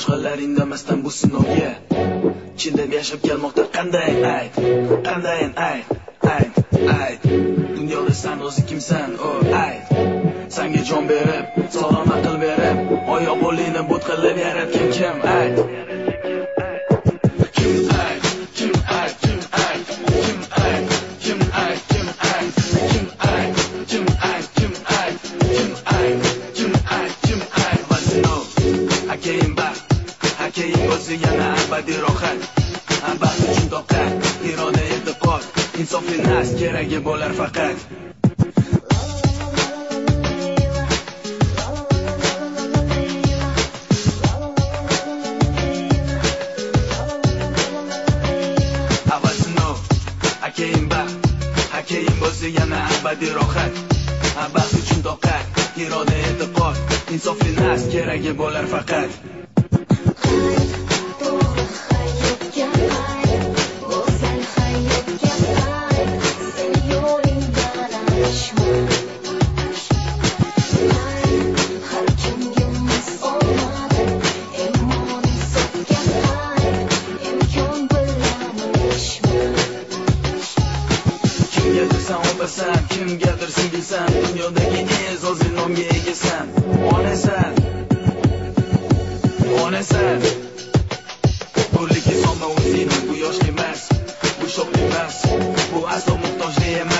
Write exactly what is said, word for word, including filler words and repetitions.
باشقىلار ئىندىمەستىن بۇ سىنوۋغا چىداپ ياشاپ كەلمەكتە. قاندايىن ئايت، قاندايىن ئايت، ئايت، ئايت. دۇنيادا سەن ئۆزى كىمسەن، ئو، ئايت. سەنگە جان بېرىپ، سالام ئەقىل بېرىپ، ئاياغ بولىنى بۇت قىلىپ ياراتقان كىم، ئايت. كىم ئايت، كىم ئايت، كىم ئايت، كىم ئايت، كىم ئايت، كىم ئايت، كىم ئايت، كىم ئايت، كىم ئايت، كىم ئايت، كىم ئايت، كىم ئايت. ۋاسىنو، ئاكايىم بار، ئاكايىم بولسا يەنە ئەبەدىي روھەت. ئەبەد ئۈچۈن توقەت، ئىرادە، ئېتىقاد، ئىنسوف، ئىناس كېرەكى بولار پەقەت. ئاۋازىنو، ئاكايىم بار، ئاكايىم بولسا يەنە ئەبەدىي روھەت. ئەبەد ئۈچۈن توقەت، ئىرادە، ئېتىقاد، ئىنسوف، ئىناس كېرەكى بولار پەقەت. كىمگەدۇر سەن ئوبىسەن، كىمگەدۇر سىڭگىلسەن، دۇنيادىكى ئەڭ زور زىنومگا ئىگىسەن. ئونىسەن، ئونىسەن. بۇرلىكى سالما ئۆزىنى، بۇ ياش ئەمەس، بۇ شوق ئەمەس، بۇ ئەسلى موھتاج ئەمەس.